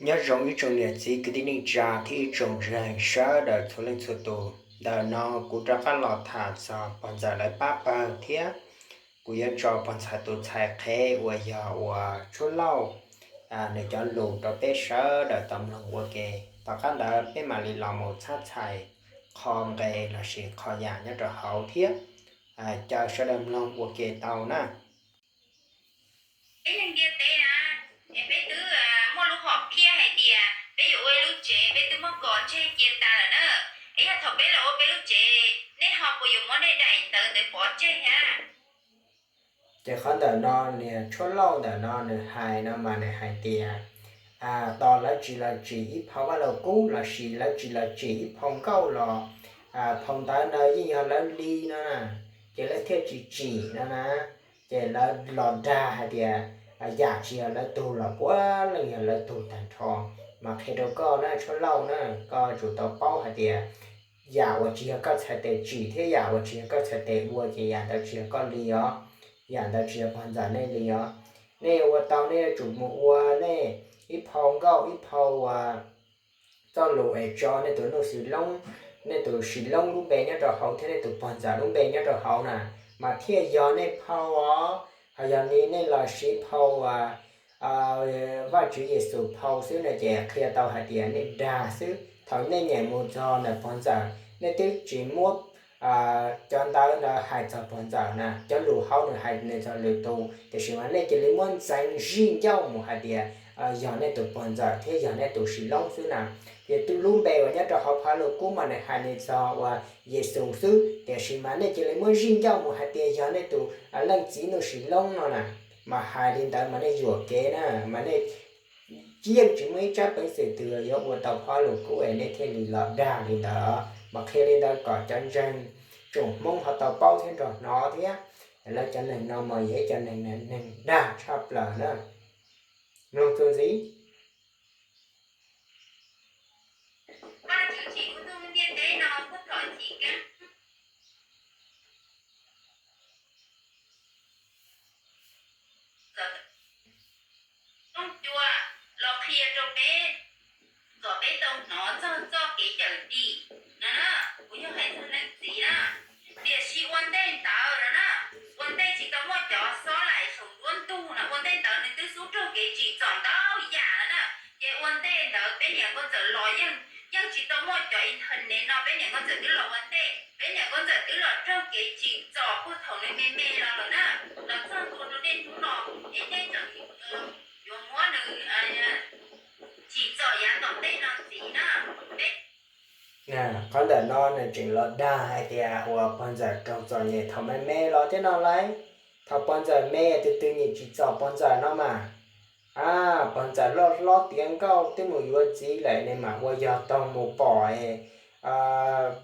Nyob zoo ib tsoom niam txiv kwv tij neej tsa thiab ib tsoom ntseeg sawv daws txhua leej txhua tus. Ntawm no kuv rov qab los tham txog pog ntxawm lawv pab pawg thiab kuv yuav tso pog ntxhais tus ntxhais qhev uas yog uas Tshuab Lauj nws cov lus rau peb sawv daws tau mloog ua ke. Tom qab ntawd peb mam li los mus txhab txhais qho nqe lossis qhov yam nyob rau hauv thiab caw sawv daws mloog ua ke tau na. Peb neeg ntiaj teb na, es peb twb muaj lub hom phiaj hais tias peb yuav ua ib lub tsev, peb twb muab kos tseg cia tas lawm na. Es yog thaum peb los ua peb lub tsev, nej ho puas yuav muab nej daim ntawv ntawd pov tseg thiab? Ces qhov ntawm no niag Tshuab Lauj ntawm no nws hais no mas nws hais tias tos lawv tsis los tsim ib phau Vaj Lug Kub lossis lawv tsis los tsim ib phau nkauj los phau ntawv no yeej yog lawv li no na, ces lawv thiaj tsis tsim no na. Ces lawv los dag hais tias yam tsis yog lawv tug los puav leej yog lawv tug tag nrho. Mas qhia rau koj na Tshuab Lauj na, koj tsum tau paub hais tias yam uas tsis yog koj txhais tes tsim thiab yam uas tsis yog koj txhais tes ua ces yam ntawd tsis yog koj li os, yam ntawd tsis yog pog ntxawm nej li os. Nej yuav ua tau nej yuav tsum mus ua nej ib phau nkauj ib phau uas txoj lus es tso nej tus nuj xis loob, nej tus xis loob lub npe nyob rau hauv thiab nej tus pog ntxawm lub npe nyob rau hauv na, mas thiaj yog nej phau os. Ho yog li nej los siv phau uas Vajtswv Yexus phau xwb no ces qhia tau hais tias nej dag xwb. Thaum nej nyeem mus txog ntawm pog ntxawm nej twb tsis muab cov ntawv ntawd hais txog pog ntxawm na, cov lus hauv nws hais nws txog lwm tus, tiam sis mas nej cia li muab ntxeev zij ncauj mus hais tias yog nej tus pog ntxawm thiab yog nej tus xis loob xwb na. Ces lub npe uas nyob rau hauv phau Vaj Lug Kub mas nws hais nws txog uas Yexus xwb, tiam sis mas nej cia li muab zij ncauj mus hais tias yog nej tus leej txiv nuj xis loob no na. Mas hais li ntawd mas nej yuam kev na, mas nej yeej tsis muaj ib tsab peev xwm twg yuav ua tau phau Vaj Lug Kub es nej thiaj li los dag li ntawd. Mas qhia li ntawd kom cov ntseeg tsoom Hmoob ho tau paub thiab nrog hnov thiab. Lawv cov neeg no mas yog ib cov neeg, neeg dag tshaj plaws na. Mloog txuas ntxiv. Vajtswv tsim lub ntuj ntiaj teb no puag thaum chiv keeb Cov Tooj Cua los qhia rau peb kom peb tau hnov txog txoj kev cawm dim no na. Kuv yog hais txog leej txiv na, tiam sis ua ntej ntawd no na, ua ntej tsis tau muaj cov xob laim saum nruab ntug no, ua ntej ntawd nws twb xub raug kev tsim txom ntau yam no na. Ces ua ntej ntawd peb niam nkauj ntxawm los yeej, yeej tsis tau muaj cov internet no, peb niam nkauj ntxawm twb los ua ntej, peb niam nkauj ntxawm twb los raug kev tsim txom puag thaum nws me me los lawm na, los txog ntua rau niaj hnub no, es nej tseem yuav muab nws tsim txom yav tom ntej no ntxiv na. Qhov ntawm no nws tseem los dag hais tias uas pog ntxawm raug txom nyem thaum me me los thiab no lauj. Thaum pog ntxawm me twg twg nyiam tsim txom pog ntxawm no mas, a, pog ntxawm loj hlob tiav nkauj twb mus yuav txiv lawm ne mas ua yog taug mus pom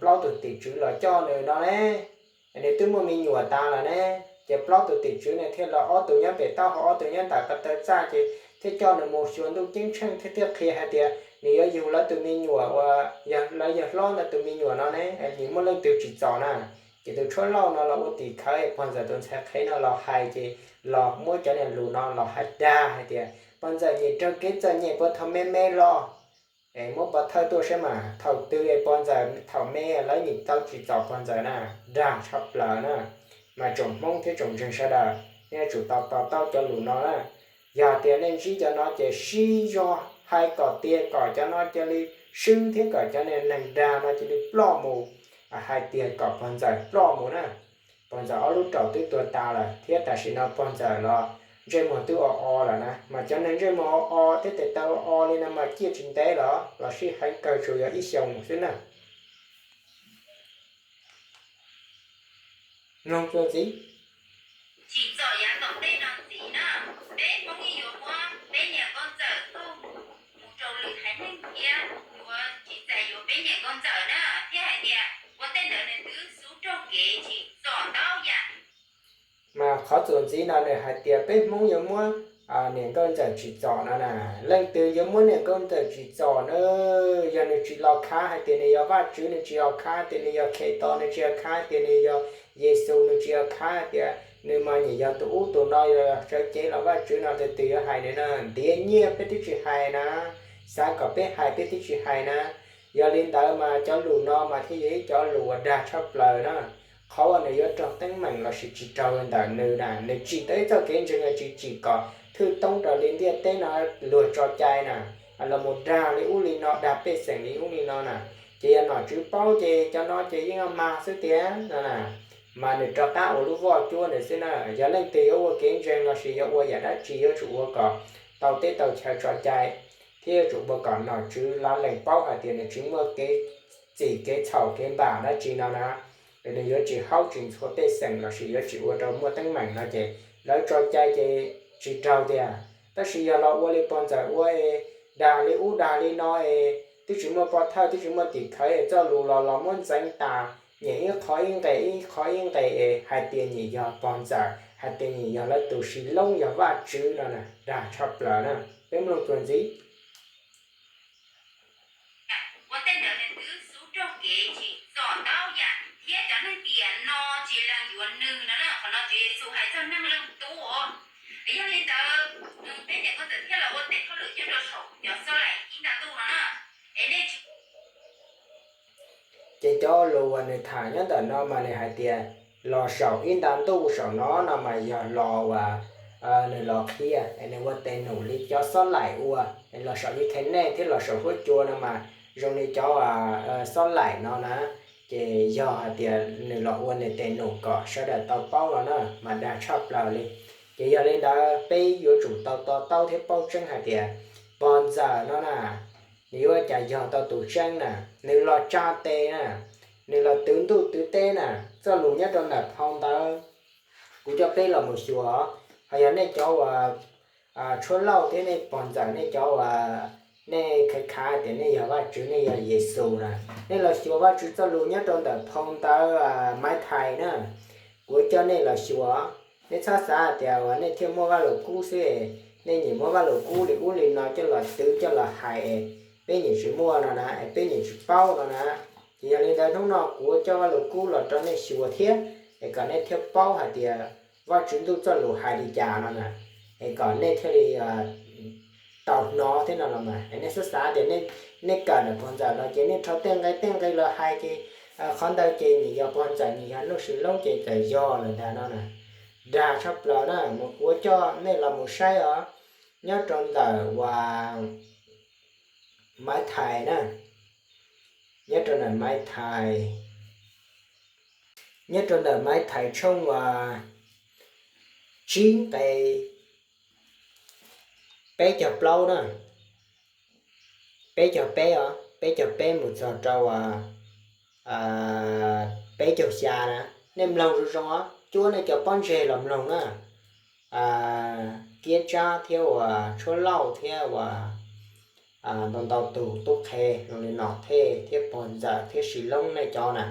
plaub tug tim tswv los coj nws no ne, nws twb muaj me nyuam tas lawm ne. Ces plaub tug tim tswv ne thiaj los, ob tug nyob pem taub hau ob tug nyob nram qab taw txaj, ces thiaj coj nws mus xyuas ntuj ceeb tsheej thiab thiaj qhia hais tias nws yuav yug lawv tus me nyuam uas yog lawv yawg hlob ntawd tus me nyuam no ne, nyias muaj leej twg tsim txom na. Ces tus Tshuab Lauj no los ua tim khawv, pog ntxawm tus ntxhais qhev no los hais, ces los muab cov niag lus no los hais dag hais tias pog ntxawm nyiam raug kev txom nyem puag thaum me me los. Es muab pov thawj tuaj saib mas thaum twg es pog ntxawm thaum me lawv nyiam tau tsim txom pog ntxawm na, dag tshaj plaws na. Mas tsoom Hmoob thiab tsoom ntseeg sawv daws, nej yuav tsum to taub cov lus no na. Yog tias nej ntsib cov no ces sib zog hais kom tiag kom cov no cia li swb thiab kom cov niag neeg dag no cia li ploj mus, hais tiag kom pog ntxawm ploj mus na. Pog ntxawm ob lub raum twb tuag tas lawm thiab tam sim no pog ntxawm los ntsej muag twb o o lawm na, mas cov neeg ntsej muag o o thiab tes taw o o li no mas ciaj tsis ntev los, los sij heev kawg tsuas yog ib xyoos xwb na. Mloog txuas ntxiv. Tsim txom yav tom ntej no ntxiv na, peb Hmoob yeej yuav muab peb niam nkauj ntxawm tuaj mus rau lwm haiv neeg thiab yuav tsis txais yuav peb niam nkauj ntxawm na, thiab hais tias ua ntej ntawd nws twb xub raug kev tsim txom ntau yam. Mas qhov txuas ntxiv no nws hais tias peb Hmoob yuav muab niam nkauj ntxawm tsim txom no na. Leej twg yuav muab niam nkauj ntxawm tsim txom na? Yog nws tsis los khav hais tias nws yog Vajtswv, nws tsis los khav tias nws yog Khetos, nws tsis los khav tias nws yog Yexus, nws tsis los khav tias nws mas nyiam yog tus ub tus no, yog sawv cev los Vajtswv no, tus twg yuav hais nws na? Ntiav nyiaj peb twb tsis hais na. xav kom peb hais peb twb tsis hais na. Yog li ntawd mas cov lus no mas thiaj yog ib cov lus uas dag tshaj plaws na. Qhov uas nws yuav raug teeb meem lossis tsis raug ntawm nws na, nws tsim tau ib txoj kev ntseeg uas tsis tsim kom thwj toob raws li ntiaj teb no luag tso cai na, los mus dag li ub li no, dag pej xeem li ub li no na. Ces yog nom tswv paub ces cov no ces yeej mag xwb tiag no na. Mas nws rov qab ua lub voj cuab nws xwb na. Yog leej twg yuav ua kev ntseeg lossis yuav ua yam dab tsi yuav tsum ua kom tau teb tau chaw tso cai, thiab yuav tsum ua kom nom tswv lawv lees paub hais tias nws tsis muaj kev txim kev txhaum kev npam dab tsi no na. Nws yuav tsis haub tsis ntxhua pej xeem lossis yuav tsis ua rau muaj teeb meem no ces lawv tso cai ces tsis raug tiag. Tab sis yog los ua li pog ntxawm ua es dag li ub dag li no es twb tsis muaj pov thawj twb tsis muaj tim khawv es txoj lus los los muab ntxeev tas, nyias ib qho ib nqes ib qho ib nqes es hais tias nyias yog pog ntxawm, hais tias nyias yog lawv tus sis loob yog vaj tswv no na, dag tshaj plaws na. Peb mloog txuas ntxiv. Ua tej ntawd nws twb xub raug kev tsim txom ntau yam thiab cov neeg tiam no tsis lees yuav nws no na. Qhov no Tswv Yexus hais txog neeg leej tub os. Yog li ntawd, peb niam pog txawm thiaj los ua tes hauj lwm nyob rau saum cov xob laim ib nta ntuj no na. Es nej tsis Ces cov lus uas nws tham nyob ntawm no mas nws hais tias los saum ib nta ntuj saum no no mas yog los uas nws los qhia, nws ua tes num li cov xob laim ua, los saum internet thiab los saum huab cua no mas zoo li cov xob laim no na. Ces yog hais tias nws los ua nws tes num kom sawv daws tau paub no na mas dag tshaj plaws li. Ces yog li ntawd peb yuav tsum tau to taub thiab paub tseeb hais tias pog ntxawm no na, nws yuav ua cas yog tau tus tseeb na. Nws los tsa tes na, nws los twv ntuj twv teb na. Txoj lus nyob rau ntawm phau ntawv kuv coj peb los mus xyuas, ho yog nej cov uas tshuab lauj thiab nej pog ntxawm nej cov uas nej khav khav tias nej yog Vajtswv nej yog Yexus na, nej los xyuas Vajtswv txoj lus nyob rau ntawm phau ntawv Maiv Thais na. Kuv coj nej los xyuas, nej txhob xav tias uas nej thiaj muaj Vajluskub xwb, nej nyiam muab Vajluskub li ub li no coj los twv coj los hais, peb nyiam tsis muaj no na, peb nyiam tsis paub no na. Ces yog li ntawd hnub no kuv coj Vajluskub los rau nej xyuas thiab, es kom nej thiaj paub hais tias Vajtswv ntuj txoj lus hais li cas no na, es kom nej thiaj li tau hnov thiab no los mas. Nej xav xav tias nej kawm ntawm pog ntxawm los ces nej rho tej nqe tej nqe los hais ces qhov ntawd ces nyias yog pog ntxawm nyias yog nuj sis loob ces txawm yog lawm ntag no na. Dag tshaj plaws na, mus kuv coj nej los mus saib os, nyob rau ntawm uas Maiv Thais na, nyob rau ntawm Maiv Thais, nyob rau ntawm Maiv Thais tshooj uas tsib nqe peb caug plaub na, peb caug peb os, peb caug peb mus txog rau peb caug xya na. Nej mloog zoo zoo os, cuab nej cov pob ntseg los mloog na. Kiab Tsab thiab uas tshuab lauj thiab uas ntau ntau tus tub qhe zoo li Nom Thej thiab pog ntxawm thiab sis loob nej cov na.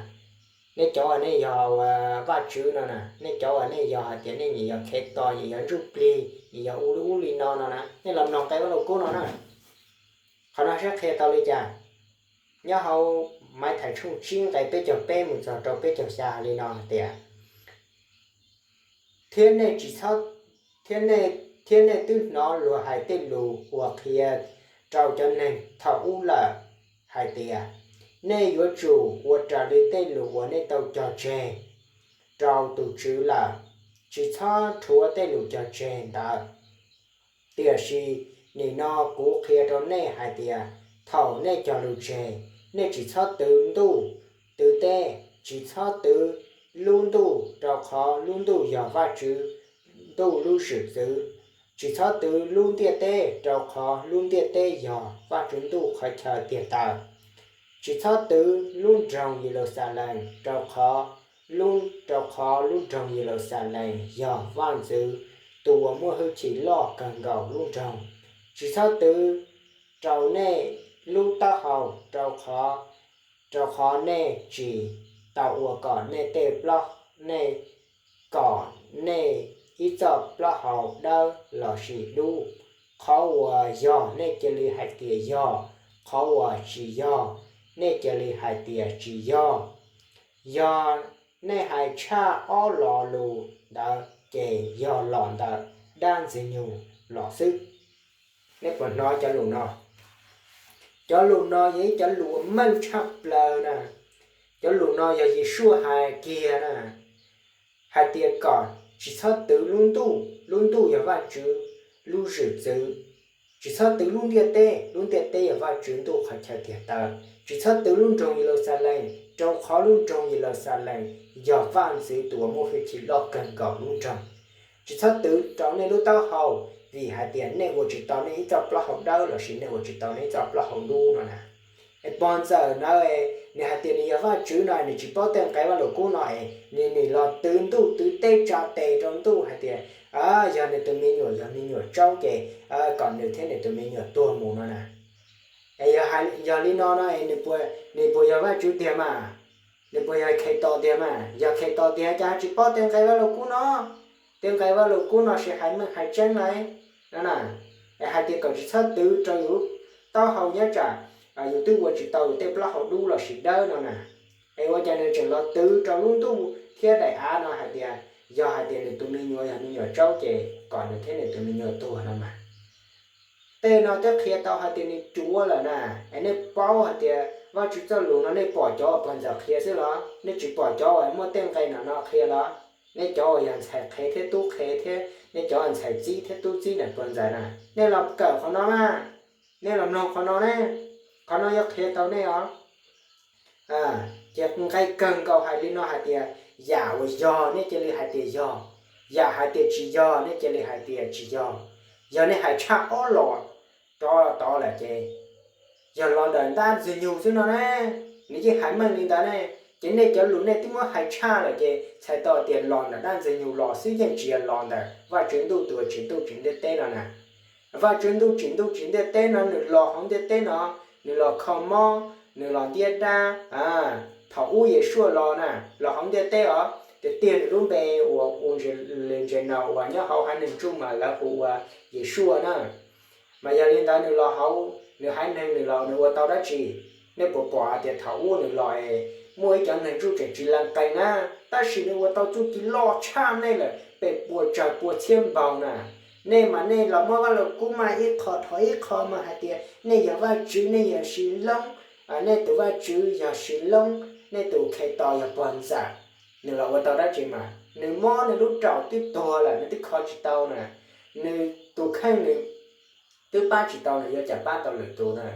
Nej cov uas nej yog uas Vajtswv no na, nej cov uas nej yog hais tias nej nyiam yog Khetos, nyiam yog ntsuj plig, nyiam yog ub li ub li no no na, nej los mloog nqe Vajluskub no na. Qhov no saib qhia tau li cas? Nyob hauv Maiv Thais tshooj tsib nqe peb caug peb mus txog rau peb caug xya li no hais tias, thiab nej tsis txhob, thiab nej, thiab nej twb hnov luag hais tej lus uas qhia rau cov neeg thaum ub lawm hais tias, nej yuav tsum ua raws li tej lus uas nej tau cog tseg rau tus Tswv lawm, tsis txhob rhuav tej lus cog tseg ntawd. Tiam sis nim no kuv qhia rau nej hais tias, thaum nej cog lus tseg, nej tsis txhob twv ntuj twv teb, tsis txhob twv lub ntuj, rau qhov lub ntuj yog Vajtswv ntuj lub zwm txwv. Tsis txhob twv lub ntiaj teb, rau qhov lub ntiaj teb yog Vajtswv ntuj qhov chaw tiag taw. Tsis txhob twv lub nroog Yeluxalees, rau qhov lub, rau qhov lub nroog Yeluxalees yog Vaj ntxwv tus uas muaj hwj chim loj kawg nkaus lub nroog. Tsis txhob twv rau nej lub taub hau, rau qhov, rau qhov nej tsis tau ua kom nej tej plaub, nej, kom nej ib txoj plaub hau dawb lossis dub. Qhov uas yog nej cia li hais tias yog, qhov uas tsis yog nej cia li hais tias tsis yog. Yog nej hais tshaj ob lo lus ntawd ces yog los ntawm dab Ntxwg Nyoog los xwb. Nej puas hnov cov lus no? Cov lus no yog ib cov lus uas meej tshaj plaws na. Cov lus no yog Yesuaj hais kiag na, hais tias kom tsis txhob twv lub ntuj, lub ntuj yog Vajtswv lub zwm txwv. Tsis txhob twv lub ntiaj teb, lub ntiaj teb yog Vajtswv ntuj qhov chaw tiag taw. Tsis txhob twv lub nroog Yeluxalees, rau qhov lub nroog Yeluxalees yog vaj ntxwv tus uas muaj hwj chim loj kawg nkaus lub nroog. Tsis txhob twv rau nej lub taub hau, vim hais tias nej ua tsis tau nej ib txoj plaub hau dawb lossis nej ua tsis tau nej ib txoj plaub hau dub no na. Es pog ntxawm na, nws hais tias nws yog Vajtswv no nws tsis paub tej nqe Vajluskub no es nws nim los twv ntuj twv teb tsa tes rau ntuj hais tias yog nws tus me nyuam yog me nyuam tsaub ces kom nws thiab nws tus me nyuam tuag mus no na. Es yog li no no es nws puas yog Vajtswv tiag mas? Nws puas yog Khetos tiag mas? Yog Khetos tiag cas ho tsis paub tej nqe Vajluskub no? Tej nqe Vajluskub no ces hais meej hais tseeb lawm no na. Es hais tias kom tsis txhob twv rau yus taub hau nyob tsam yus twb ua tsis tau yus tej plaub hau dub lossis dawb no na. Es ua cas nws tseem los twv rau lub ntuj thiab daim av no hais tias yog hais tias nws tus me nyuam yog me nyuam tsaub ces kom nws thiab nws tus me nyuam tuag no mas. Tej no twb qhia tau hais tias nws cuav lawm na. Es nej paub hais tias Vajtswv txoj lus no nej pom cov uas pog ntxawm qhia xwb los nej tsis pom cov uas muaj tej nqe no no qhia los? Nej cov uas yog ntxhais qhev thiab tub qhev thiab nej cov ntxhais txib thiab tub txib na pog ntxawm na, nej los kawm qhov no mas, nej los mloog qhov no ne. Qhov no yuav qhia tau nej os. Ces nqe kawg nkaus hais li no hais tias yam uas yog nej cia li hais tias yog, yam hais tias tsis yog nej cia li hais tias tsis yog. Yog nej hais tshaj ob los rov tod lawm ces yog los ntawm dab ntxwg nyoog xwb no ne. Nws yeej hais meej li ntawd ne. Ces nej cov lus nej twb muab hais tshaj lawm ces txhais tau tias los ntawm dab ntxwg nyoog los xwb, yeej tsis yog los ntawm Vajtswv ntuj tus uas tsim ntuj tsim ntiaj teb no na. Vajtswv ntuj tsim ntuj tsim ntiaj teb no nws los hauv ntiaj teb no, nws los kho mob, nws los ntiab dab. Thaum ub Yesuaj los na, los hauv ntiaj teb os, tiag tiag nws lub npe uas ua ntses no uas nyob hauv haiv neeg Ntsuj mas lawv hu ua Yesuaj na. Mas yog li ntawd nws los hauv nws haiv neeg nws los nws ua tau dab tsi? Nej puas pom hais tias thaum ub nws los es muaj ib cov neeg ntsuj tseem tsis lees qees na, tab sis nws ua tau txuj ci loj tshaj nej lawm pes puas tsawg puas txhiab npaug na. Nej mas nej los muab Vajluskub mas ib qho dhau ib qho mas hais tias nej yog Vajtswv, nej yog Sis Loob, nej tus Vajtswv yog Sis Loob, nej tus Khetos yog pog ntxawm. Nws los ua tau dab tsi mas? Nws mob nws lub raum twb tuag lawm, nws twb kho tsis tau na. Nws tus kheej nws twb pab tsis tau, nws yuav cas pab tau lwm tus na?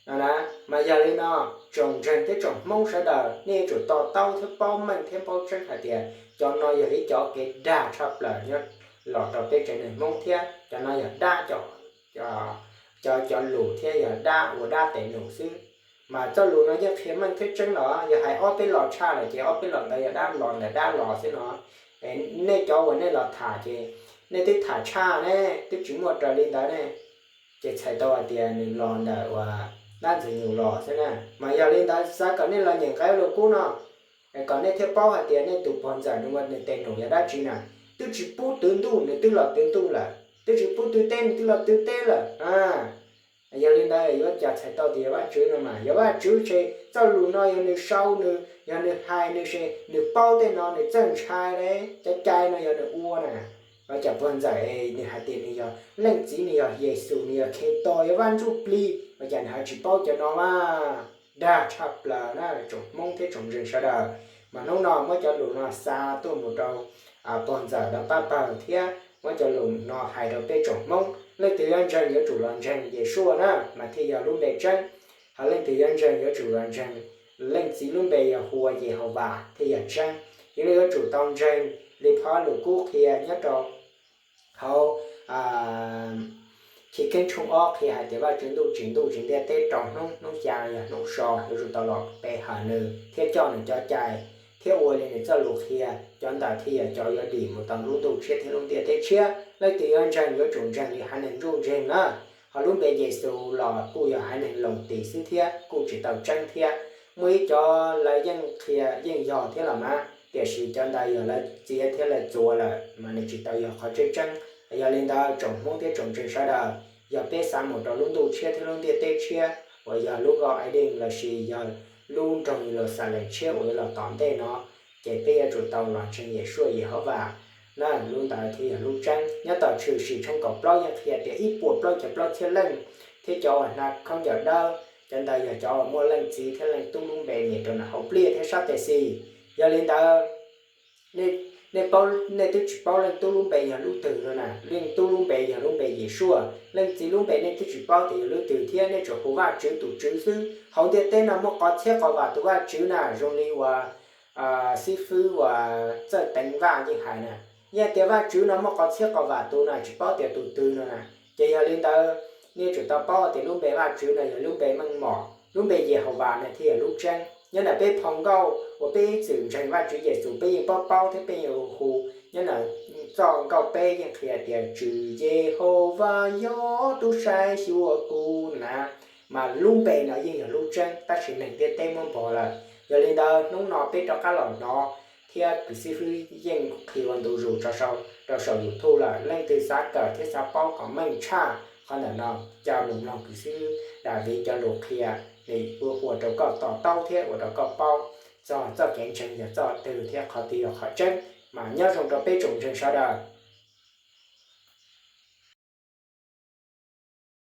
No na, mas yog li no, tsoom ntseeg thiab tsoom Hmoob sawv daws nej yuav tsum to taub thiab paub meej thiab paub tseeb hais tias cov no yog ib cov kev dag tshaj plaws nyob los rau peb tsev neeg Hmoob thiab cov no yog dab cov, cov lus thiab yog dab ua dab tes num xwb. Mas txoj lus no yeej qhia meej thiab tseeb los yog hais ob peb los tshaj lawm ces ob peb los ntawd yog dab los ntawm dab los xwb no. Nej cov uas nej los tham ces nej twb tham tshaj ne, twb tsis muaj raws li ntawd ne. Ces txhais tau hais tias nws los ntawm uas dab ntxwg nyoog los xwb na. Mas yog li ntawd xav kom nej los nyeem nqe Vajluskub no kom nej thiaj paub hais tias nej tus pog ntxawm nws ua nws tes num yog dab tsi na. Twb tsis pub twv ntuj nws twb los twv ntuj lawm, twb tsis pub twv teb nws twb los twv teb lawm. Yog li ntawd yuav cas txhais tau tias yog Vajtswv no mas? Yog Vajtswv ces txoj lus no yog nws sau, nws yog nws hais, nws se nws paub tej no nws txawj ntshai li. Cov cai no yog nws ua na. Ua cas pog ntxawm es nws hais tias nws yog Leej Txiv, nws yog Yexus, nws yog Khetos, yog Vaj Ntsujplig, ua cas nws ho tsis paub cov no mas? Dag tshaj plaws na tsoom Hmoob thiab tsoom ntseeg sawv daws. Mas hnub no muab cov lus no xa tuaj mus rau pog ntxawm rau pab pawg thiab muab cov lus no hais rau peb tsoom Hmoob. Leej twg yuav ntseeg yuav tsum los ntseeg Yesuaj na mas thiaj yog lub npe tseeb. Ho leej twg yuav ntseeg yuav tsum los ntseeg Leej Txiv lub npe yog hu ua Yehauvas thiaj yog tseeb. Yog li yuav tsum tau ntseeg li phau Vajluskub qhia nyob rau hauv Chivkeeb tshooj ob qhia hais tias Vajtswv ntuj tsim ntuj tsim ntiaj teb rau hnub, hnub xya yog hnub so, yuav tsum tau los pe hawm nws thiab coj nws cov cai thiab ua li nws txoj lus qhia, cov ntawd thiaj yog cov yuav dim mus tau lub ntuj tshiab thiab lub ntiaj teb tshiab. Leej twg yuav ntseeg yuav tsum ntseeg li haiv neeg ntsuj ntseeg na. Ho lub npe Yexus los kuj yog haiv neeg loos tis xwb thiab kuj tsis tau tseeb thiab. Muaj ib cov lawv yeej qhia yeej yog thiab los mas, tiam sis cov ntawd yog lawv txiav thiab lawv txuas lawm mas nws tsis tau yog qhov tseeb tseeb. Yog li ntawd tsoom Hmoob thiab tsoom ntseeg sawv daws, yog peb xav mus rau lub ntuj tshiab thiab lub ntiaj teb tshiab uas yog lub Vaj Aib Deej lossis yog lub nroog Yeluxalees tshiab uas yuav los tom ntej no, ces peb yuav tsum tau los ntseeg Yesuaj Yehauvas na, lub ntawd thiaj yog lub tseeb. Nyob tom Tshwm Sim tshooj kaum plaub yeej qhia tias ib puas plaub caug plaub txhiab leej thiab cov uas hnav khaub ncaws dawb Cov ntawd yog cov uas muaj Leej Txiv thiab Leej Tub lub npe nias rau nram hauv pliaj thiab sab tes xis. Yog li ntawd, nej, nej twb tsis paub Leej Tub lub npe yog lub twg no na. Leej Tub lub npe yog lub npe Yesuaj. Leej Txiv lub npe nej twb tsis paub tias yog lub twg thiab, nej tsuas hu Vajtswv tus Tswv xwb. Hauv ntiaj teb no muaj qhov txhiab qhov vam tus Vajtswv na, zoo li uas xib fwb uas Txawj Teev Vaj yeej hais na, yeej tias Vajtswv no muaj qhov txhiab qhov vam tus na, tsis paub tias tus twg no na. Ces yog li ntawd, nej tsum tau paub tias lub npe Vajtswv no yog lub npe meej mom, lub npe Yehauvas no thiaj yog lub tseeb. Nyob ntawm peb phau nkauj uas peb ib txwm ntseeg Vajtswv Yexus peb yeej paub paub thiab peb yeej hu hu. Nyob ntawm txoj nkauj peb yeej qhia tias Tswv Yehauvas yog tub saib xyuas kuv na. Mas lub npe no yeej yog lub tseeb tab sis neeg ntiaj teb muab npog lawm. Yog li ntawd hnub no peb rov qab los hnov thiab kwv xib fwb yeej qhia ua ntu zus rau saum YouTube lawm. Leej twg xav kawm thiab xav paub kom meej tshaj qhov ntawm no, cia li mloog kwv xib fwb Daviv cov lus qhia, nws ua rau koj to taub thiab ua rau koj paub txog txoj kev ntseeg yog txoj twg thiab qhov twg yog qhov tseeb. Mas nyob zoo rau peb tsoom ntseeg sawv daws.